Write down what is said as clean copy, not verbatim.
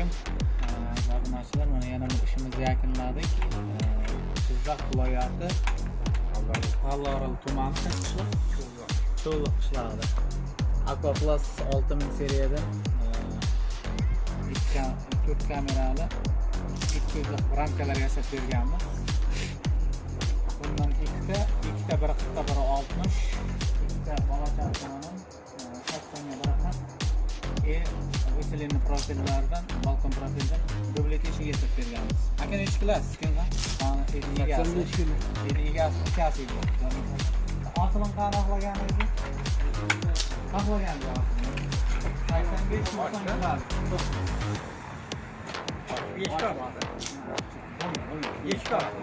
Alaykum. Obunachilar, mana yana bir ishimizni yakunladik. Jizzax viloyati G'allaorol tumani, qaysi qishloq? Cho'liq qishlog'ida. Aqua Plus 6000 seriyadan ikki to'rt kamerali 200 ramkalar yasab berganmiz. Bundan ikkita, ikkita biri 40 ta, biri 60, ikkita bolacha bilan 80 ga biri 40 и выселенный profillardan, balkon profildan dublet eshik yasab berganmiz. Aka, nechi qilasiz? Kim? Mana egasi. 85 kilo. Endi egasi, ukasi edi. Osilin qani xohlagan edi? Xohlagan 85 90 qiladi. Eshik oldi. Eshik oldi.